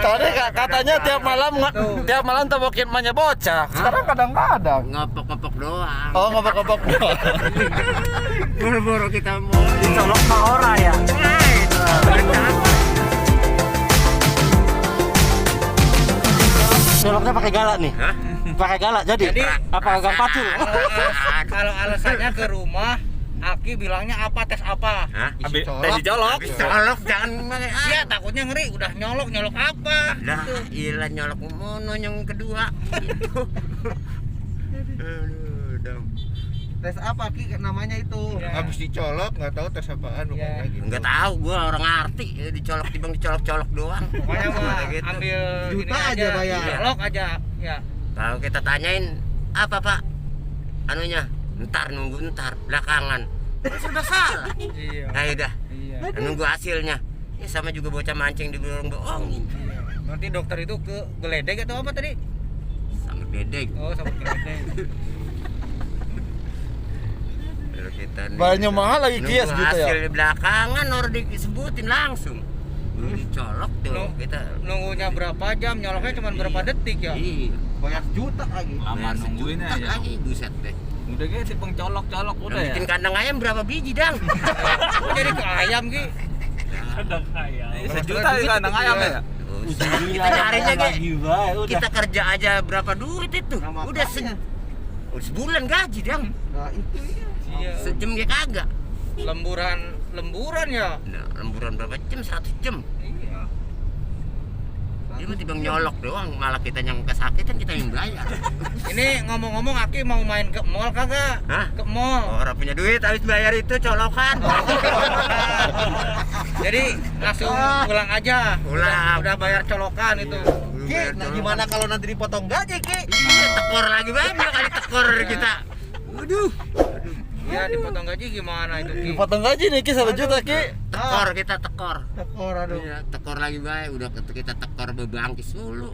Tadi katanya tiap malam tebokin emaknya bocah. Sekarang kadang-kadang. Ngopok-ngopok doang. Oh, ngopok-ngopok doang. Buru-buru kita mau Dicolok sama orang ya. Coloknya pakai galak nih. Hah? Pakai galak jadi apa gang pacul? Kalau alasannya ke rumah, Aki bilangnya apa tes apa? Hah? Tes dicolok. Colok jangan pakai Iya takutnya ngeri, udah nyolok apa? Dah, ilah nyolok mono yang kedua. Gitu. Aduh, dong. Tes apa Ki namanya itu? Ya. Habis dicolok nggak tahu tes apaan pokoknya gitu. Enggak tahu gua orang arti dicolok dibang dicolok-colok doang. Pokoknya mah Gitu. ambil Juta ini aja bayar. Nyolok aja, ya. Kalau kita tanyain apa Pak? Anunya, ntar belakangan. Sudah salah. Iya. Nah udah, Iya. nunggu hasilnya. Ya sama juga bocah mancing di bohongin. Nanti dokter itu ke geledek atau apa tadi? Sama bedek. Oh, sama geledek. Kalau kita Banyak mahal lagi nunggu kias gitu ya. hasil di belakangan orang disebutin langsung. Udah dicolok tuh Nung- kita. Nunggunya berapa jam, nyoloknya cuma berapa detik ya? Iya. Bayar juta lagi. Lama Bayar nungguin sejuta aja. lagi buset deh. Udah kayak si pengcolok-colok udah ya. Bikin kandang ayam berapa biji dang? Kok jadi ke ayam Ki? Ini sejuta di kandang ayam ya. Kita nyarinya kayak udah. kita kerja aja berapa duit itu? Nah, Udah makanya. sebulan gaji dang. Nah itu ya. Iya. Sejam ya kagak. Lemburan ya. Nah, lemburan berapa jam? 1 jam. Iya. Dia mah timbang nyolok doang, malah kita yang kesakitan kita yang bayar. Ini ngomong-ngomong Aki mau main ke mall kagak? Hah? Ke mall. Orang punya duit habis bayar itu colokan. Jadi langsung pulang aja. Pulang. Udah bayar colokan itu. Ki, nah gimana kalau nanti dipotong gaji Ki? Iya, tekor lagi banyak kali tekor kita. Waduh. Ya dipotong gaji gimana itu Ki? Dipotong gaji nih Ki 1 juta Ki. Tekor kita tekor. Tekor aduh. Iya, tekor lagi baik. Udah kita tekor bebangkis dulu.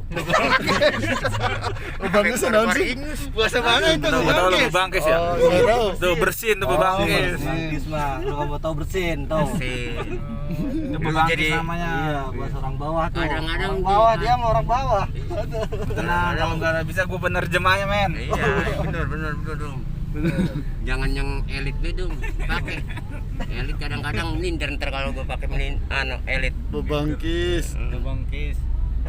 Bebangkis naon sih? Bahasa mana itu? Tahu tahu lu bangkis ya. Oh, nggak tahu. Tuh bersin tuh bangkis. Bangkis mah, lu kamu tahu bersin tuh. Itu Dulu bangkis jadi- namanya. Iya, bahasa orang bawah tuh. Kadang-kadang Orang bawah dia sama orang bawah. Tenang, kalau nggak bisa gue penerjemahnya men. Iya, bener dong. Jangan yang elit dong pakai. Elit kadang-kadang minder ntar kalau gua pakai elit. Bebangkis. Bangkis.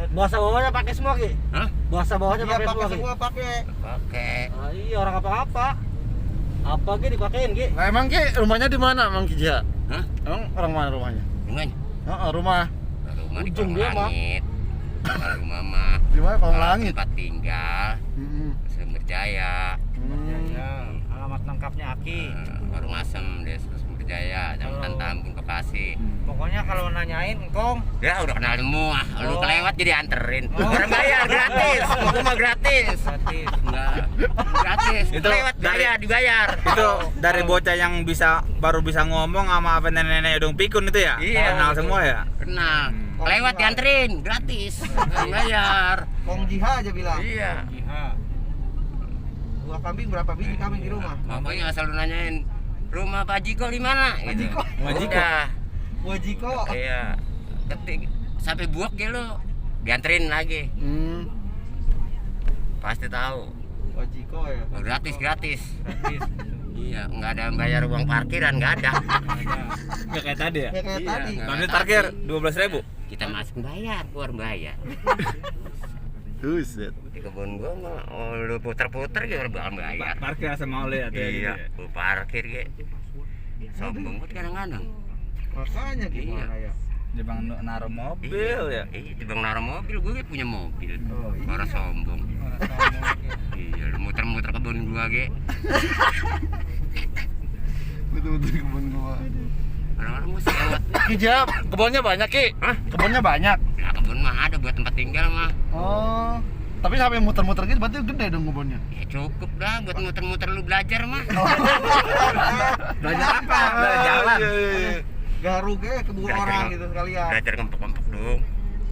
Bahasa bawahnya pakai semua Ki. Hah? Bahasa bawahnya Iya pakai pakai semua Ki. semua pakai. Pakai. Ah, iya orang apa-apa. Apa Ki dipakein Ki? Nah, emang Ki rumahnya di mana Mang Ki Jia? Hah? Emang orang mana rumahnya? Gimana? Heeh, rumah. Rumah di Ujung kolong dia, Mak. langit. Kalau rumah mah. Di mana kolong Kalau langit? Tempat tinggal. Heeh. Sumber Jaya. Ya, alamat lengkapnya Aki. Warung Asem Desa Sumber Jaya, Kecamatan Tambun, Bekasi. Pokoknya kalau nanyain engkong Ya udah kenal semua. Lu Oh. kelewat jadi anterin. Oh. Orang bayar gratis. Gua mah gratis. gratis. Enggak. Gratis. Itu Lewat dari- dibayar. Itu dari bocah yang baru bisa ngomong sama apa nenek-nenek udung pikun itu ya? Iya. Kenal semua ya? Kenal. Lewat dianterin gratis. Nggak bayar. Kong Jiha aja bilang. Iya. Iya. Dua kambing berapa biji kambing di rumah? Pokoknya asal lu nanyain rumah Pak Jiko di mana? Gitu. Jiko? Pak Jiko? Udah. Wajiko. Iya. Ketik sampai buak ya lo. Dianterin lagi. Hmm. Pasti tahu. Wajiko ya. Gratis. Gratis. Iya, nggak ada bayar uang parkiran, nggak ada. Nggak kayak tadi ya? Ya kayak Iya, tadi. nggak. Kami parkir 12.000. Kita masuk bayar, keluar bayar. Buset. Di kebun gua mah lu puter-puter gitu bakal bayar. Parkir sama oleh atau Iya, gitu ya? gua parkir ge. Sombong banget kadang-kadang. Makanya gimana ya? Dia bang naruh mobil ya. Iya, di bang naruh mobil, gue punya mobil. Oh, iya. Orang sombong. Iya, lu muter-muter kebun gua ge. Betul-betul kebun gua. Orang-orang mesti lewat. Ki Jia, kebunnya banyak Ki. Hah? Kebunnya banyak. Nah, kebun mah ada buat tempat tinggal mah. Oh. Tapi sampai muter-muter gitu berarti gede dong kebunnya. Ya cukup dah buat muter-muter lu belajar mah. Belajar apa? Belajar jalan. Iya, iya, iya. Garuk ya kebun Belajar orang nggak? gitu sekalian. Belajar kempok-kempok dong.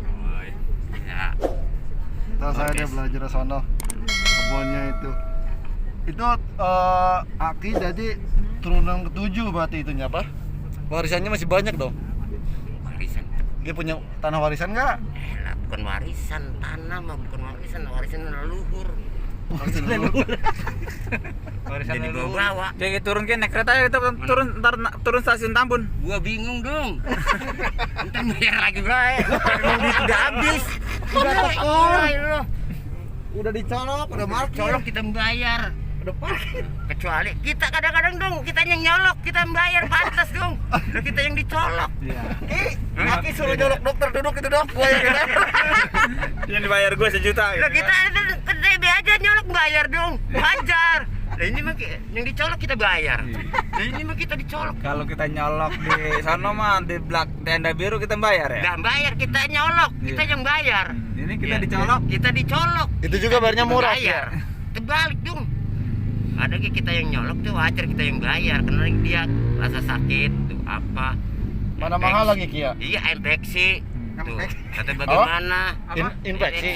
Oh, iya. Ya. Terus saya dia belajar ke sono kebunnya itu. Itu Aki jadi turunan ketujuh berarti itunya apa? Warisannya masih banyak dong. Warisan. Dia punya tanah warisan nggak? Elah, bukan warisan tanah mah, bukan warisan leluhur. Warisan Jadi leluhur. bawa. Kayak turun ke naik kereta ya, kita turun stasiun Tambun. Gua bingung dong. Entar bayar lagi bae. Emang duit udah habis. Udah tekor. Mulai lo. Udah dicolok, udah markir. Colok kita membayar. Udah parkir. Kecuali kita kadang-kadang dong, kita yang nyolok, kita membayar pantas dong. Lah kita yang dicolok. Iya. Aki suruh nyolok dokter duduk itu dok. Gua yang kena. Yang dibayar gue 1 juta. Lah kita ke DB aja nyolok bayar dong. Wajar. Lah ini mah yang dicolok kita bayar. Lah ini mah kita dicolok. Kalau kita nyolok di sono mah di belak tenda biru kita bayar ya. Nah, bayar kita nyolok, kita yang bayar. Ini kita Iya. dicolok. Kita dicolok. Itu juga bayarnya murah Bayar. Terbalik dong. Ada kita yang nyolok tuh wajar kita yang bayar karena dia rasa sakit tuh apa. Mana Infeksi. mahal lagi Kia? Iya, infeksi. Tuh. Infeksi. Kata bagaimana? Infeksi. Infeksi.